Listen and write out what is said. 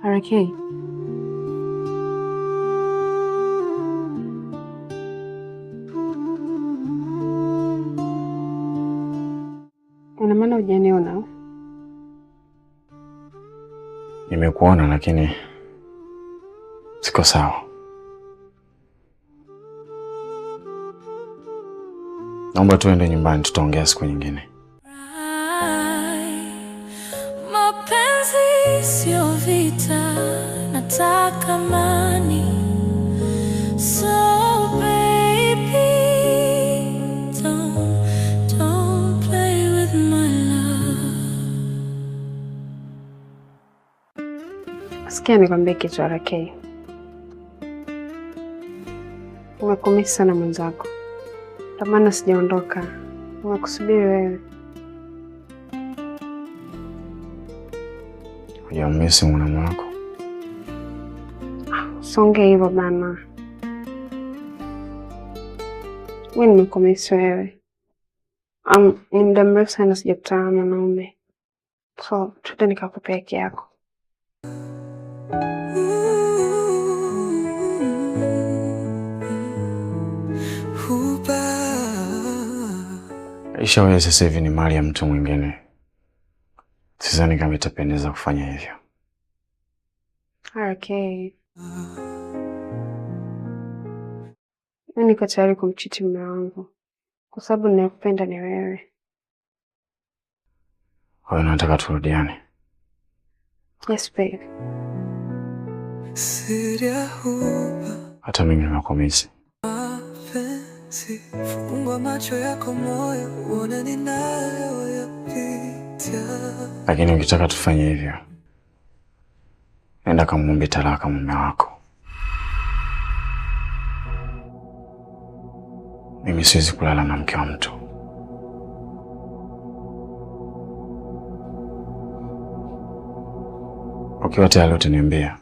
RK. Una maana hujaniona? Nimekuona lakini siko sawa. Naomba tuende nyumbani, tutaongea siku nyingine. Mapenzi sio vita, nataka amani. So baby, don't play with my love. Sikia nikwambie kitu RK. Nimekumisi sana mwenzako. Ndio maana sijaondoka. Nimekusubiri wewe. Hujamisi mwanamume wako? Usonge hivyo bana. Mimi nimekumisi wewe. Ni muda mrefu sana sijakutana na mwanaume. So, twende nikakupe haki yako. Aisha, wewe sasa hivi ni mali ya mtu mwingine. Sidhani kama itapendeza kufanya hivyo. RK. Mimi niko tayari kumchiti mume wangu kwa sababu ninakupenda ni wewe. Kwa hiyo nataka turudiane. Yes babe. Hata mimi nimekumisi. Fungua macho yako moyo, uone ninayoyapitia. Lakini ukitaka tufanye hivyo, nenda kamwombe talaka mume wako. Mimi siwezi kulala na mke wa mtu. Ukiwa tayari utaniambia.